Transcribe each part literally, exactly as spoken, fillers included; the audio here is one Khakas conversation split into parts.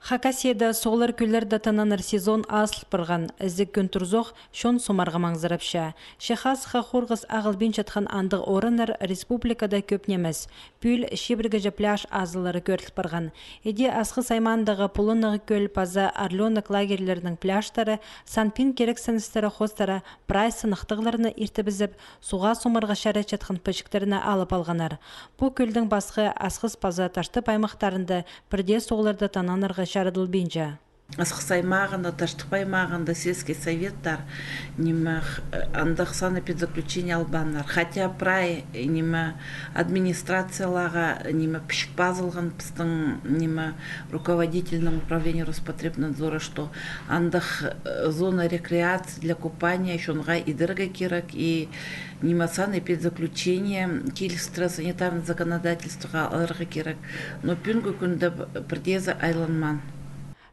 Хакасияда суғлар кӧллерде тынанар сезон азыл парған. Ізіг кӱн турзох, чон сомарға маңзырапча. Че хазыхха хорғыс ағылбинчатхан андағ орыннар республикада кӧп нимес. Пӱӱл чибіргіҷе пляж азылары кӧріл парған. Іди Асхыс аймаандағы Пуланағы кӧл паза Орлёнок лагерьлернің пляжтары санпин кирексіністері хоостыра прай сыныхтағларны иртібізіп, суға сомарға чарачатхан пічіктерні алып алғаннар. Пу кӧлдің пасха Асхыс паза Таштып аймахтарында пірдее суғларда тынанарға чарадылбинча. Асхыс аймағында, Таштып аймағында сельский советтар, ниме, х-, андағ санэпидзаключение албааннар. Хотя прай, ниме, администрацияларға, ниме, пічік пазылған пістің, ниме, руководительному управлению Роспотребнадзора, что андағ, э, зона рекреации для купания чонға идерге кирек, и, ниме, санэпидзаключение килістіре санитарный законодательствоға аларға кирек. Но пӱӱнгі кӱнде пірдеезі айланмаан.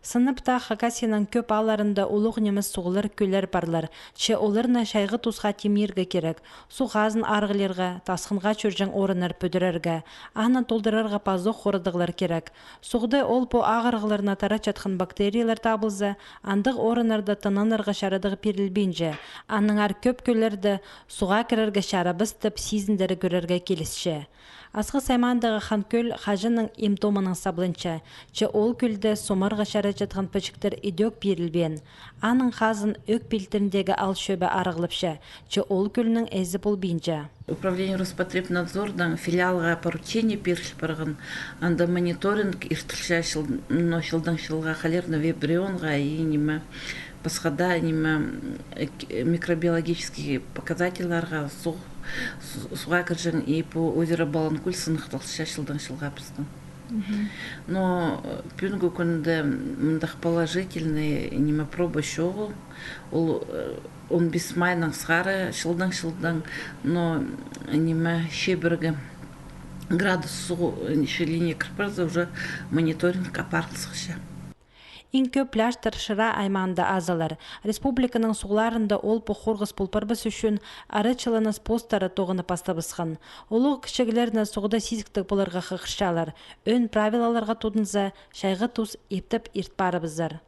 Сынап таа, Хакасияның кӧп аалларында улуғ нимес суғлар кӧллер парлар, че оларны чайғы тусха тимнирге кирек. Суғ хазын арығлирға, тасхынға чӧрҷең орыннар пӱдірерге, аны толдырарға пазох хорыдығлар кирек. Суғда ол-пу ағырығларны тарачатхан бактериялар табылза, андағ орыннарда тынанарға чарадығ пирілбинче. Аннаңар кӧп кӧллерде суға кірерге чарабас тіп сизіндіре кӧрерге килісче. Асхыс аймаандағы Хан кӧл хаҷаннаң им томынаң сабланча, че ол кӧлде сомарға чарачатхан пічіктер идӧк пирілбеен. Аның хазын ӧк пилтіріндегі аал чӧбі арығлапча, че ол кӧлнің ізі полбинча. Управление Роспотребнадзордаң филиалға поручение пиріл парған, анда мониторинг иртірілче чыл-, но, чылдаң чылға холерный вибрионға и, ниме, пасха даа, ниме, э, к-, микробиологический показательларға, суғ, су-, суға кірҷең и пу озеро Баланкуль сыныхталча чылдаң чылға пістің. Но, э, пӱӱнгі кӱнде мындағ положительный, ниме, проба чоғыл. Ол, э, он пис майнаң сығара чылдаң чылдаң, но, ниме, чибіргі градус суғ, э, чіли не кір парза, уже мониторинг апарыл сыхча. Иң кӧп пляжтар Шира аймаанда азылар. Республиканың суғларында ол-пу хорғыс пол парбас ӱчӱн ара чыланыс постары тоғынып пастабысхан. Улуғ кічіглерні суғда сизіктіг поларға хығырчалар. Ӧӧн правилаларға тудынза, чайғы тус иптеп ирт парыбызар.